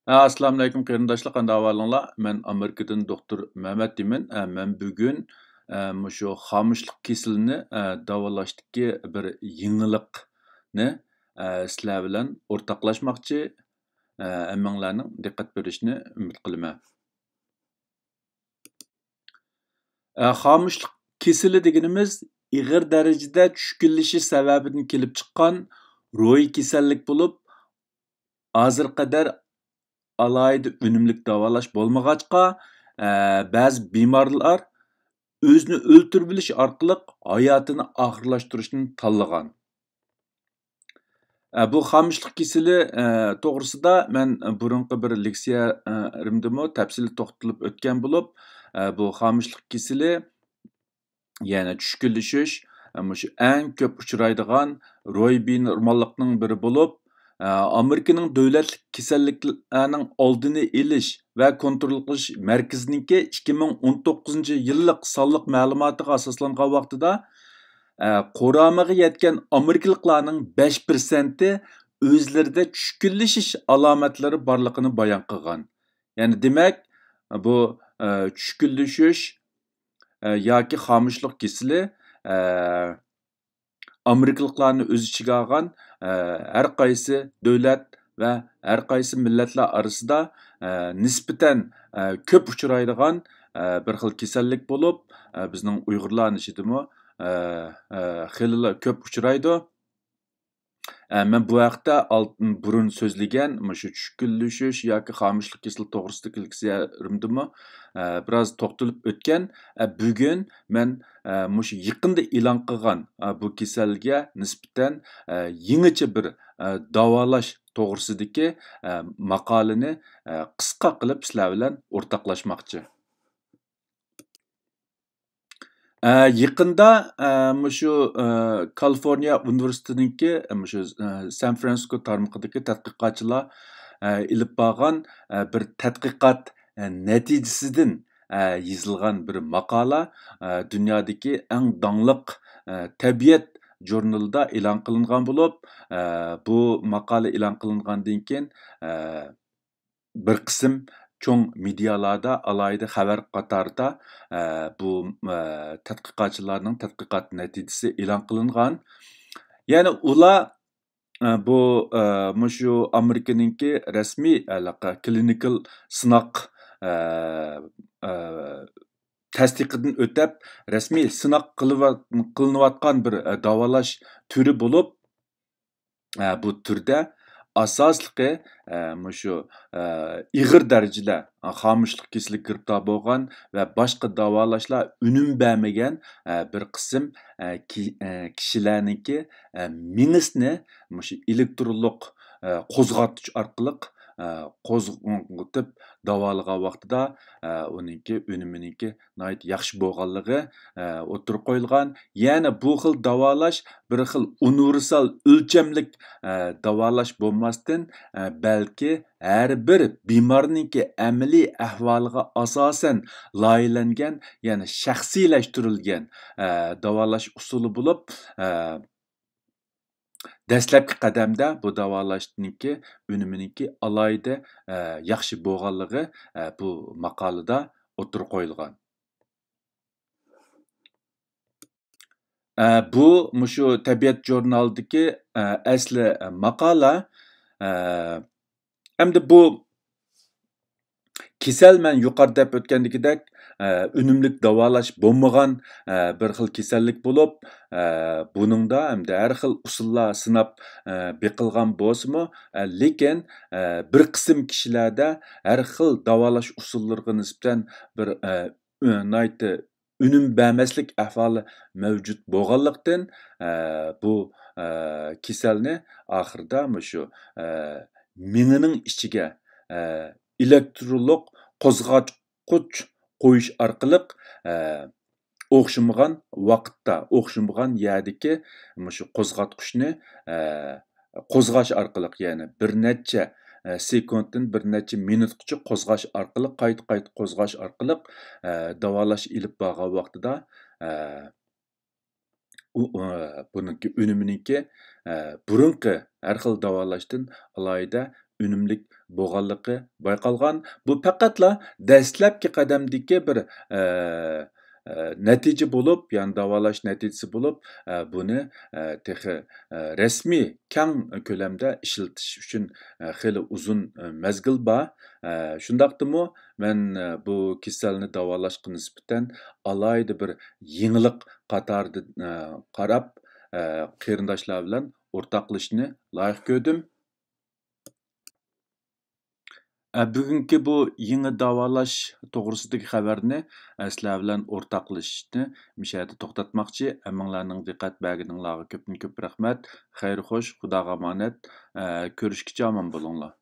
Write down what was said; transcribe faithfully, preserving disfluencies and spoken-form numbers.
ئەسسالامۇئەلەيكۇم قېرىنداشلار، قانداق ئەھۋالىڭلار؟ مەن ئامېرىكىدىن دوختۇر مەمەت دېيمەن. ئە، مەن بۈگۈن، ئە، مۇشۇ خامۇشلۇق كېسىلىنى، ئە، داۋالاشتىكى بىر يېڭىلىقنى، ئە، سىلەر بىلەن ئورتاقلاشماقچى. ئە، ھەممىڭلارنىڭ دىققەت بېرىشىنى ئۈمىد قىلىمەن. ئە، خامۇشلۇق كېسىلى دېگىنىمىز ئېغىر دەرىجىدە چۈشكۈنلىشىش سەۋەبىدىن كېلىپ چىققان روھىي كېسەللىك بولۇپ، ھازىرغا قەدەر ئالاھىدە ئۈنۈملۈك داۋالاش بولمىغاچقا، ئە، بەزى بىمارلار ئۆزىنى ئۆلتۈرۈۋېلىش ئارقىلىق ھاياتىنى ئاخىرلاشتۇرۇشنى تاللىغان. ئە، بۇ خامۇشلۇق كېسىلى، ئە، توغرىسىدا مەن بۇرۇنقى بىر لېكسىيەمدىمۇ تەپسىلىي توختىلىپ ئۆتكەن بولۇپ، ئە، بۇ خامۇشلۇق كېسىلى، يەنى چۈشكۈنلىشىش، ئە، مۇشۇ ئەڭ كۆپ ئۇچرايدىغان روھىي بىنورماللىقنىڭ بىرى بولۇپ، ئە، ئامېرىكىنىڭ دۆلەتلىك كېسەللىكلەرنىڭ ئالدىنى ئېلىش ۋە كونترول قىلىش مەركىزىنىڭكى ئىككى مىڭ ئون توققۇزىنچى يىللىق سانلىق مەلۇماتىغا ئاساسلانغان ۋاقتىدا، ئە، قۇرامىغا يەتكەن ئامېرىكىلىقلارنىڭ بەش پىرسەنتى ئۆزلىرىدە چۈشكۈنلىشىش ئالامەتلىرى بارلىقىنى بايان قىلغان. يەنى دېمەك، بۇ، ئە، چۈشكۈنلىشىش، ئە، ياكى خامۇشلۇق كېسىلى، ئە، ئامېرىكىلىقلارنى ئۆز ئىچىگە ئالغان، ئە، ھەر قايسى دۆلەت ۋە ھەر قايسى مىللەتلەر ئارىسىدا، ئە، نىسبەتەن، ئە، كۆپ ئۇچرايدىغان، ئە، بىر خىل كېسەللىك بولۇپ، ئە، بىزنىڭ ئۇيغۇرلارنىڭ ئىچىدىمۇ، ئە، ئە، خېلىلا كۆپ ئۇچرايدۇ. ئە، مەن بۇ ھەقتە ئالدىن بۇرۇن سۆزلىگەن مۇشۇ چۈشكۈنلىشىش ياكى خامۇشلۇق كېسىلى توغرىسىدىكى لېكسىيەلىرىمدىمۇ، ئە، بىراز توختىلىپ ئۆتكەن. ئە، بۈگۈن مەن، ئە، مۇشۇ يېقىندا ئېلان قىلغان، ئە، بۇ كېسەلگە نىسبەتەن، ئە، يېڭىچە بىر، ئە، داۋالاش توغرىسىدىكى، ئە، ماقالىنى، ئە، قىسقا قىلىپ سىلەر بىلەن ئورتاقلاشماقچى. ئە، يېقىندا، ئە، مۇشۇ، ئە، كالىفورنىيە ئۇنىۋېرسىتېتىنىڭكى، ئە، مۇشۇ، ئە، سان فرانسىسكو تارمىقىدىكى تەتقىقاتچىلار، ئە، ئېلىپ بارغان، ئە، بىر تەتقىقات، ئە، نەتىجىسىدىن، ئە، يېزىلغان بىر ماقالە، ئە، دۇنيادىكى ئەڭ داڭلىق، ئە، تەبىئەت ژۇرنىلىدا ئېلان قىلىنغان بولۇپ، ئە، بۇ ماقالە ئېلان قىلىنغاندىن كېيىن، ئە، بىر قىسىم چوڭ مېدىيالاردا ئالاھىدە خەۋەر قاتارىدا، ئە، بۇ، ئە، تەتقىقاتچىلارنىڭ تەتقىقات نەتىجىسى ئېلان قىلىنغان. يەنى ئۇلار، ئە، بۇ، ئە، مۇشۇ ئامېرىكىنىڭكى رەسمىي ھېلىقى كلىنىكال سىناق، ئە، ئە، تەستىقىدىن ئۆتەپ، رەسمىي سىناق قىلىۋات-، قىلىنىۋاتقان بىر، ئە، داۋالاش تۈرى بولۇپ، ئە، بۇ تۈردە ئاساسلىقى، ئە، مۇشۇ، ئە، ئېغىر دەرىجىدە خامۇشلۇق كېسىلىگە گىرىپتار بولغان ۋە باشقا داۋالاشلار ئۈنۈم بەرمىگەن، ئە، بىر قىسىم، ئە، كى-، ئە، كىشىلەرنىڭكى، ئە، مېڭىسىنى مۇشۇ ئېلېكترونلۇق، ئە، قوزغاتقۇچ ئارقىلىق، ئە، قوزغىتىپ داۋالىغان ۋاقتىدا، ئە، ئۇنىڭكى ئۈنۈمىنىڭكى ناھايىتى ياخشى بولغانلىقى، ئە، ئوتتۇرىغا قويۇلغان. يەنى بۇ خىل داۋالاش بىر خىل ئۇنىۋېرسال ئۆلچەملىك، ئە، داۋالاش بولماستىن، ئە، بەلكى ھەر بىر بىمارنىڭكى ئەمەلىي ئەھۋالىغا ئاساسەن لايىھەلەنگەن، يەنى شەخسىيلەشتۈرۈلگەن، ئە، داۋالاش ئۇسۇلى بولۇپ، ئە، دەسلەپكى قەدەمدە بۇ داۋالاشنىڭكى ئۈنۈمىنىڭكى ئالاھىدە، ئە، ياخشى بولغانلىقى، ئە، بۇ ماقالىدا ئوتتۇرىغا قويۇلغان. ئە، بۇ مۇشۇ تەبىئەت ژۇرنالىدىكى، ئە، ئەسلى، ئە، ماقالە. ئە، ئەمدى بۇ كېسەل مەن يۇقىرىدا دەپ ئۆتكەندىكىدەك، ئە، ئۈنۈملۈك داۋالاش بولمىغان، ئە، بىر خىل كېسەللىك بولۇپ، ئە، بۇنىڭدا ئەمدى ھەر خىل ئۇسۇللار سىناپ، ئە، بېقىلغان بولسىمۇ، ئە، لېكىن، ئە، بىر قىسىم كىشىلەردە ھەر خىل داۋالاش ئۇسۇللىرىغا نىسبەتەن بىر، ئە، ئۈ-، ناھايىتى ئۈنۈم بەرمەسلىك ئەھۋالى مەۋجۇت بولغانلىقتىن، ئە، بۇ، ئە، كېسەلنى ئاخىرىدا مۇشۇ، ئە، مېڭىنىڭ ئىچىگە، ئە، ئېلېكترونلۇق قوزغاتقۇچ قويۇش ئارقىلىق، ئە، ئوخشىمىغان ۋاقىتتا، ئوخشىمىغان يەردىكى مۇشۇ قوزغاتقۇچنى، ئە، قوزغاش ئارقىلىق، يەنى بىر نەچچە، ئە، سېكۇنتتىن بىر نەچچە مىنۇتقىچە قوزغاش ئارقىلىق، قايتا-قايتا قوزغاش ئارقىلىق، ئە، داۋالاش ئېلىپ بارغان ۋاقتىدا، ئە، ئۇ، ئە، بۇنىڭكى ئۈنۈمىنىڭكى، ئە، بۇرۇنقى ھەر خىل داۋالاشتىن ئالاھىدە ئۈنۈملۈك بولغانلىقى بايقالغان. بۇ پەقەتلا دەسلەپكى قەدەمدىكى بىر، ئە، ئە، نەتىجە بولۇپ، يەنى داۋالاش نەتىجىسى بولۇپ، ئە، بۇنى، ئە، تېخى، ئە، رەسمىي كەڭ كۆلەمدە ئىشلىتىش ئۈچۈن، ئە، خېلى ئۇزۇن، ئە، مەزگىل بار. ئە، شۇنداقتىمۇ مەن، ئە، بۇ كېسەلنى داۋالاشقا نىسبەتەن ئالاھىدە بىر يېڭىلىق قاتارىدا، ئە، قاراپ، ئە، قېرىنداشلار بىلەن ئورتاقلىشىشنى لايىق كۆردۈم. ئە، بۈگۈنكى بۇ يېڭى داۋالاش توغرىسىدىكى خەۋەرنى، ئە، سىلەر بىلەن ئورتاقلىشىشنى مۇشۇ يەردە توختاتماقچى. ھەممىڭلارنىڭ دىققەت بەرگىنىڭلارغا كۆپتىن كۆپ رەھمەت. خەير خوش، خۇداغا ئامانەت. ئە، كۆرۈشكىچە ئامان بولۇڭلار.